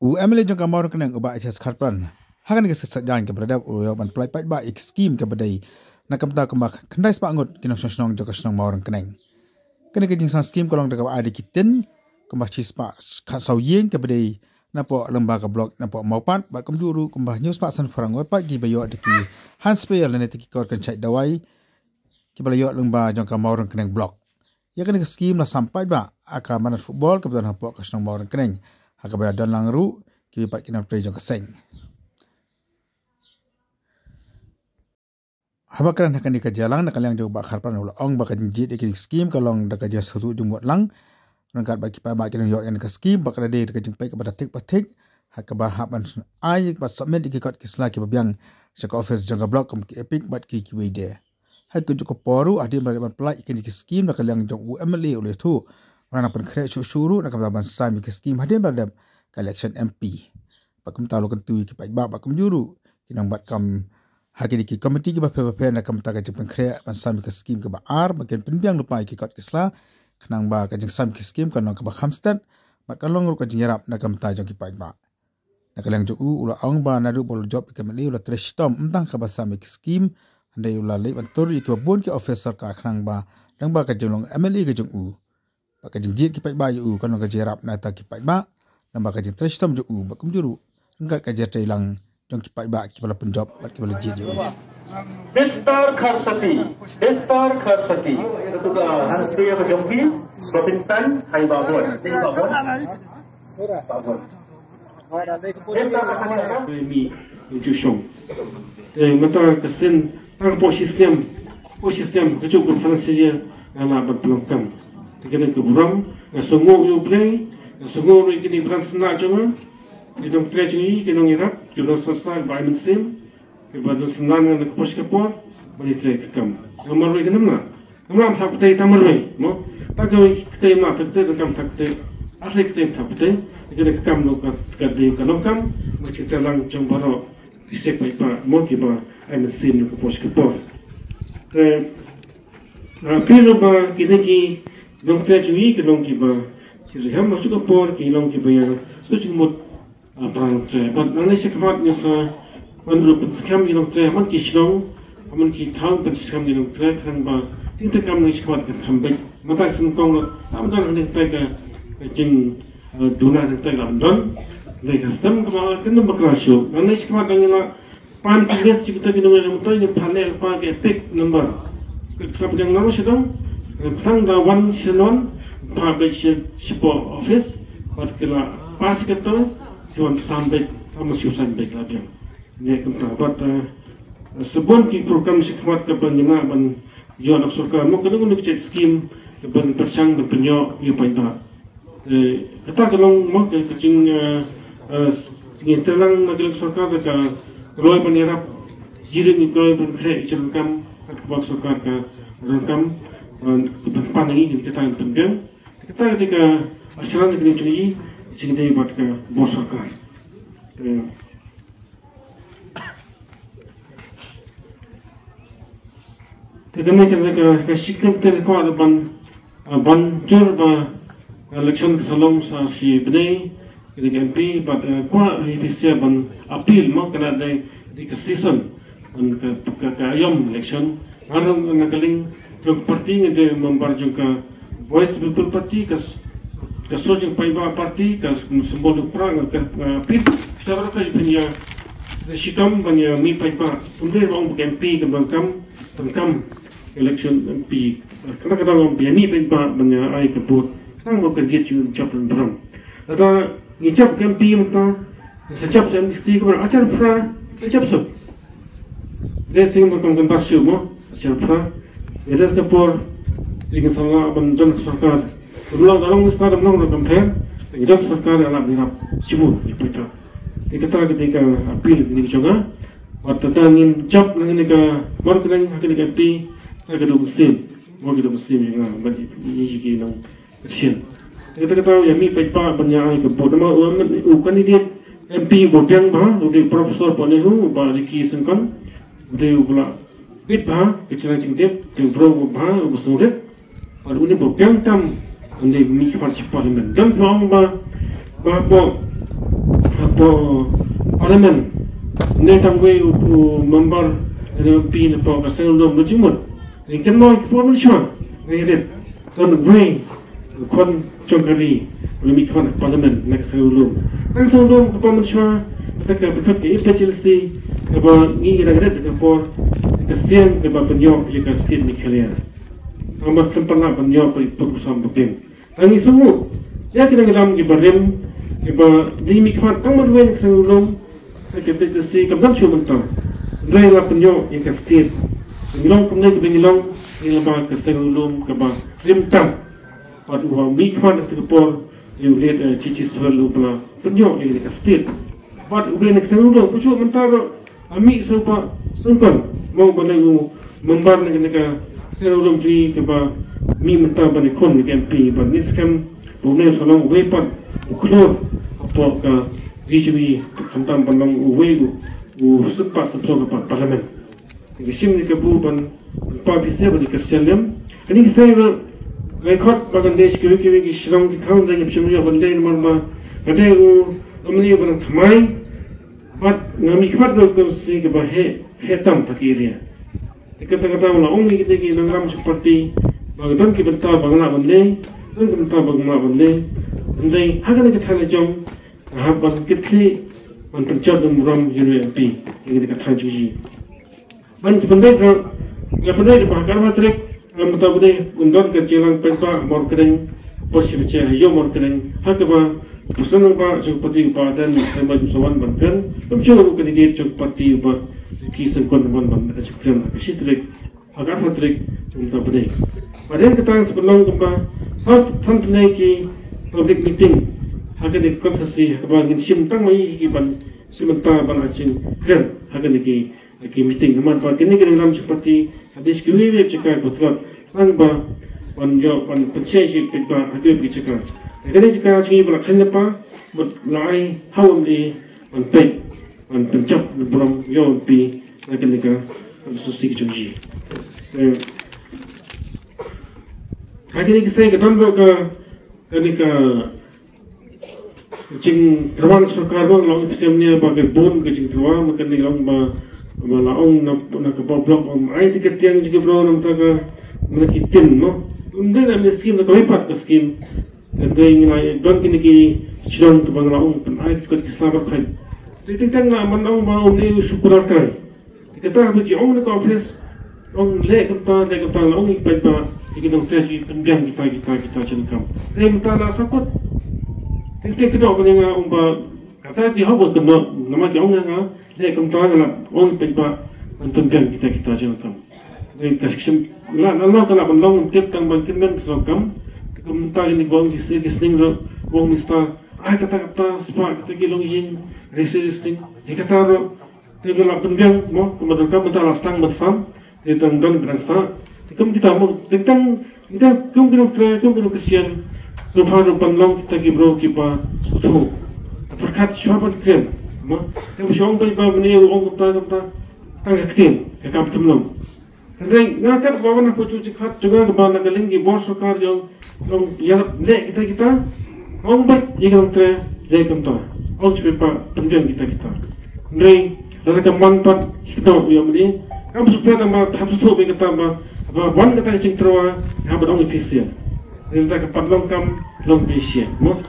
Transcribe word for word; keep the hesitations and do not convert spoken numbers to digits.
U M L A jong ka Mawryngkneng u Bah H S Kharpran ha kane ka sngi Saitjaiñ kaba la dep u la ïoh ban pyllait paidbah ïa ki skim kaba dei na ka bynta kumba khyndai spah ngut ki nongshong shnong jong ka shnong Mawryngkneng. Kane ka jingsan skim ka long da kaba ai da ki tin kumba shi spah khatsaw ïing kaba dei napoh lyngba ka block napoh Mawpat bad kumjuh ruh kumba hynñiew spah sanphew phra ngut pat kiba ïoh da ki hand sprayer lane da ki kor kynshait dawai kiba la ïoh lyngba jong ka Mawryngkneng block. Ïa kane ka skim la sam paidbah ha ka manad football kaba don hapoh ka shnong Mawryngkneng ha kaba la don lang ruh kiwei pat ki nongtrei jong ka seng. Haba kren ha kane ka jingïalang na ka liang jong u Bah Kharpran u la ong ba ka jingjied ïa kane ka skim ka long da ka jingsngewthuh jingmut lang ryngkat bad ki paidbah ki nongïoh ïa kane ka skim ba ka la dei da ka jingpeit kaba da thik ba thik ha kaba hap ban ai bad submit ïa ki kot ki sla kiba biang sha ka office jong ka block kum ki EPIC bad ki kiwei de. Ha kajuh ka por ruh hadien ba la dep ban pyllait ïa kine ki skim na ka liang jong u M L A u la ïathuh ba la nang pynkhreh shuh shuh ruh na ka bynta ban sam ïa ki skim hadien ba la dep ka election M P. Bad kumta u la kyntu ïa ki paidbah bad kumjuh ruh ki nongbat kam ha kine ki komiti kiba pher ba pher na ka bynta ka jingpynkhreh ban sam ïa ki skim kiba ar ba kin pynbiang lypa ïa ki kot ki sla khnang ba ka jingsam ïa ki skim kan long kaba kham stet bad kan long ruh ka jingïarap na ka bynta jong ki paidbah. Na ka liang jong u u la ong ba naduh ba u la jop ïa ka M L A u la trei shitom ym tang kaba sam ïa ki skim hynrei u la leit ban tur ïa kiba bun ki office sorkar khnang ba dang ba ka jinglong M L A ka jong u ba ka jingjied ki paidbah ïa u kan long ka jingïarap na ka bynta ki paidbah. Naba ka jingtrei shitom jong u bad kumjuh ruh ryngkat ka jingtrei lang jong ki paidbah kiba la pynjop bad kiba la jied ïa u. Mister Kharsati, Mister Kharsati. Katu ka hand sprayer ka jong phi, Robinson, hai ba bun. Hai ba bun. Ba bun. Mister Kharsati. Mih, ju shong. Te mynta ka sien, tang hapoh shi snem, hapoh shi snem, kajuh ka financial year nga lah ban pynlong kam. Te kane ka burom, nga sngewnguh ïa U Blei, nga sngewnguh ïa kine ki briew samla jong nga, ki nongtrei jong ngi, ki nongïarap, ki nongïarap ba ai mynsiem, kiba don synran na ka por sha ka por ban ïatrei ka kam. Namar ruh ka namar, namar ym thap kti tang marwei, mo. Tang kawei kti ym thap kti, tang kam thap kti. Ar kti ym thap kti. Ka dei ka kam, ka dei ka long kam, mo, ka jingtreilang jong baroh ki sek paidbah, mo, kiba ai mynsiem na ka por sha ka por. Te, ah, phi ruh ba kine ki nongtrei jong ngi ki long kiba syriem ha kajuh ka por, ki long kiba ïa shu jingmut. Ah, ba nongtrei. Bad nangne shakhmat ngin sa wan ruh pynskhem ïa nongtrei ha man ki shnong, ha man ki thaw pynskhem ïa nongtrei, khnang ba jingtrei kam nangne shakhmat kan kham beit. Mynta sngewthuh la, la don hangne ka, ka jing, eh, duna hangne la don. Hynrei ka stem kaba kan ym bakla shuh. Nangne shakhmat ngi la pan ki list jong kita ki nongtrei, nongtrei, ngi pan leh, pan ki EPIC number. Ka sap jong nang sha dong, khnang da wan sha non, pan beit sha, shapoh office, bad ki la pass kato, Siwan sam beit, tam siw san beit la biang. Ne kumta bad, eh, sa bun ki program shakhmat kaba ngi lah ban ïoh na sorkar, mo, kano kano ka skim kaba ngi pyrshang ban pynïoh ïa u paidbah. Eh, kata ka long, mo, ka, ka jing, eh, eh, ngi treilang na ka sorkar ka kloi ban ïarap, jingïarap ngi kloi ban khreh jingdonkam, kat kaba sorkar ka donkam, eh, ban pan ngi ngi kata ngi pynbiang. Kata ka dei ka, ah, shlan ka dei jong ngi, jingdei bad ka bor sorkar. Te, te kane ka dei ka, ka shikynjat te ka kwah ban, ah, ban jur ba, ah, election ka sa long sa shi bnai, ka dei ka M P, bad, ah, kwah hi phi sa ban appeal mo, ka dei, dei ka season. Ka, ka, ka, ka ïom election. Nga ruh na ka liang jong ka party nga dei member jong ka Voice of the People Party, ka s-, ka sur jong paidbah party, ka symbol jong pra, ka, ka, pit. Sa ruh ka ïa pynïa, ka shitom ban ïa mih paidbah. Kumne ba ong ba ka M P ka ban kam, ban kam election M P. Kata kata ong ba ïa mih paidbah ban ïa ai ka vote. Kata ba ka jied jong ka jop ban bram. Kata ngi jop ka M P mynta, sa jop sa M D C, kumba ar hajar phra, sa jop suk. Dei sing ba kam kan pas shu mo, ar hajar phra. Ïa dei ka por, dei ka sala ban don sorkar. Kumba long, long minister, long long kam pher, ngi don sorkar, ïa la ngi rap, shibu, ngi pynta. Dei kata ka dei ka appeal, ngi jong nga. Wat kata ngin jop, ngi ka, mar ka nang, ha ka dei ka M P, ha ka dei ka sim. Mo ka dei ka sim, ïa nga, ban ïa ki nang. Shisien. Te kata kata ïa mih paidbah ban ïa ai ka vote. Namar u, u candidate M P uba biang bha, u dei Professor Poh Nehru, u Bah Ricky Syngkon, u dei uba la bit bha, ka jingïalang jingtip, u dei u briew uba bha, uba sngewrit. Bad u dei uba biang tam, u dei mih khmat sha parliament. Don phi ong ba, ba hapoh, Hapoh Parliament, ne tang wei u, u member, ne u M P na poh ka seng u lum, u jingmut. Ngi kynmaw ki por mynshuwa, ngi rit. Don wei u khon jong ka ri, u mih khon ha Parliament na ka seng u lum. Tang seng u lum ka por mynshuwa, kata ka pynthut ka A P H L C, kaba ngi dang rit ha ka por, ka seng kaba pynïoh ïa ka state Meghalaya. Tang ba khlem pynlah pynïoh, pynïoh pynïoh sam pynïoh. Tang ngi sngewthuh, ïa ki nongïalam kiba rim, kiba dei mih khmat tang marwei na ka seng u lum, ka A P H L C kam don shuh mynta. Hynrei la pynïoh ïa ka state. Ngi long kumne kiba ngi long, ngi long ba ka seng u lum kaba rim tam. Bad uba mih khmat ha ka por, ïa u late, eh, G G Sewell uba la pynïoh ïa ka state. Bad uba na ka seng u lum, pynshoi mynta ruh, a mih shuh ba sngewkun, mo ba nang u member na ka, na ka seng u lum jong ngi kaba mih mynta ban ïakhun na ka M P, bad ngi skhem ba une u sa long uwei pat u khlur hapoh ka ri jong ngi, khamtam ban long uwei u, u sympa sympa ka pa-, Parliament. Ngi shim ïa ka buh ban, ban pynpaw pisa ban ïa ka seng lem. Ani ki seng ruh, ngi khot ba kan dei sha kiwei kiwei ki shnong ki thaw, ngi shim ïa ban dei namar ba ka dei u, u mih ban thymmai. Bad nga mih khmat ruh ka seng kaba heh, heh tam ha ki area. Te kata kata la ong ïa kita ki nongïalam jong ka party ba don ki bynta ba nga lah ban leh, don ki bynta ba nga lah ban leh. Hynrei ha kane ka thaiñ la jong nga hap ban kit khlieh ban pynjot ïa u burom ïa u M P ïa kane ka thaiñ jong ngi. Ban sa pynbeit ruh, nga pynbeit ba ha ka arphew tarik, eh, mynta ba dei, un don ka jingïalang paidbah Mawryngkneng, Pschim Jaiñtia ha ïew Mawryngkneng, ha kaba u seng ba jong ka party u Bah Ardent Myrsa Ïing Batt u sa wan ban kren, kumjuh ruh u candidate jong ka party u Bah Ricky Syngkon u wan ban kren ha ka shi tarik, ha ka arphew tarik jong mynta ba dei. Bad ïa kata sa pynlong kumba saw phew san tylli ki public meeting ha kane ka constituency, ha kaba ngin shim tang ma ngi ki ban shim bynta ban ai jingkren ha kane ki ki meeting. Namar ba kine ki nongïalam jong ka party, hadien kiwei kiwei ki jaka ki ba tlot, tang ba ban ïoh ban pynshai sha ki paidbah ha kiwei ki jaka. Te kane ka jaka jong ngi ba la khlaiñ lypa, mut la ai ha u M L A ban peit, ban pynjot ïa u burom ïa u M P na kane ka constituency ka jong ngi. Te ha kine ki sngi ka don ruh ka, kane ka jingtyrwa na ka sorkar ba la ong pisa mynne ba ka bun ka jingtyrwa, ma kane ka long ba, ba la ong na, na ka block, ong ai te ka tiang jong ki bro na ka, na ki tin, no. Ym dei na ka skim, na kawei pat ka skim. Te dei ngi la don kine ki shnong kiba la ong pyn ai ki kot ki sla ba khain. Te teng teng la man ong ba ym dei u shu kular kai. Te kata haba ki ong na ka office, ong leh kumta, leh kumta, la ong ïa ki paidbah, ïa ki nongtrei, ki pynbiang kita, kita, kita jingkam. Te mynta la sangkut. Te, te kata ong ïa nga, ong ba, kata ki hok ba kynnoh, namar ki ong ïa nga, leh kumta, nga la ong ïa ki paidbah ban pynbiang kita, kita jingkam. Te ka section la, la, la, ka la ban long tip tang ban kynmen ka jingkam. Te kumta kine ki ong ki seng, ki seng ruh, ong minister, ai kata, kata, spah, kata ki longïing, receiving, te kata ruh, te ka la pynbiang, mo, kumba donkam mynta la sdang ban sam, te tang don ban sa, te kum kita mo, te tang, kita kum ki nongtrei, kum ki nongkyrshan, sngewbha ruh ban long kita ki briew kiba sngewthuh. Pyrkhat shuwa ban kren, mo, te shu ong ban ba mynne ong kumta kumta, tang ka ktien, ka kam kynmaw. Hynrei nga kat ba wan ha ka jingkhat jong nga kaba na ka liang ki bor sorkar jong, jong ïarap leh kita kita. Ong beit ïa ki nongtrei leh kumta. Ong shu pynbiang kita kita. Hynrei lada ka man pat ki kynnoh ïa u M L A, kam shu pynbiang, namar hap shu thuh beit kata ba, ba wan kata ka jingtyrwa, hap ban ong ïa phi shisha. Hynrei lada ka pat long kam, long phi shisha, mo.